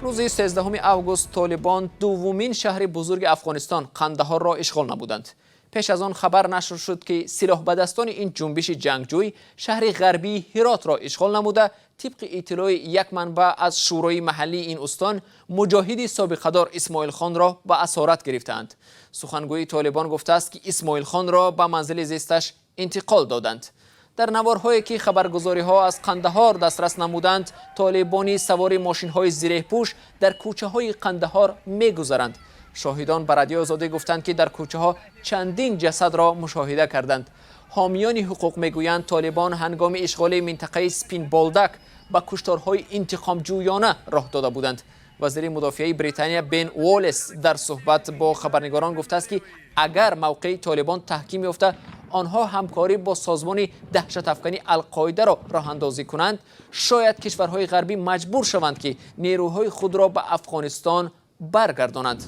Рӯзи 13 август Толибон дуввумин шаҳри бузурги Афғонистон, Қандаҳорро ишғол намуданд. Пеш аз он хабар нашр шуд, ки силоҳбадастони ин ҷунбиши ҷангҷӯй шаҳри ғарбии Ҳиротро ишғол намуда, тибқи иттилои як манбаъ аз шӯрои маҳаллии ин устон, муҷоҳиди собиқадор Исмоилхонро ба асорат гирифтаанд. Сухангӯи Толибон гуфтааст, ки Исмоилхонро ба манзили зисташ интиқол доданд. Дар наворҳое, ки хабаргузориҳо аз Қандаҳор дастрас намуданд, толибони савори мошинҳои зиреҳпӯш дар кӯчаҳои Қандаҳор мегузаранд. Шоҳидон ба Радиои Озодӣ гуфтанд, ки дар кӯчаҳо чандин ҷасадро мушоҳида карданд. Ҳомиёни ҳуқуқ мегӯянд, Толибон ҳангоми ишғоли минтақаи Спинболдак ба кушторҳои интиқомҷӯёна роҳ дода буданд. Вазири мудофиаи Британия Бен Уоллес дар суҳбат бо хабарнигорон гуфтааст, ки агар мавқеи Толибон таҳким ёфта, онҳо ҳамкорӣ бо созмони даҳшатафканӣ Алқоидаро роҳандозӣ кунанд, шояд кишварҳои ғарбӣ маҷбур шаванд, ки нерӯҳои худро ба Афғонистон баргардонанд.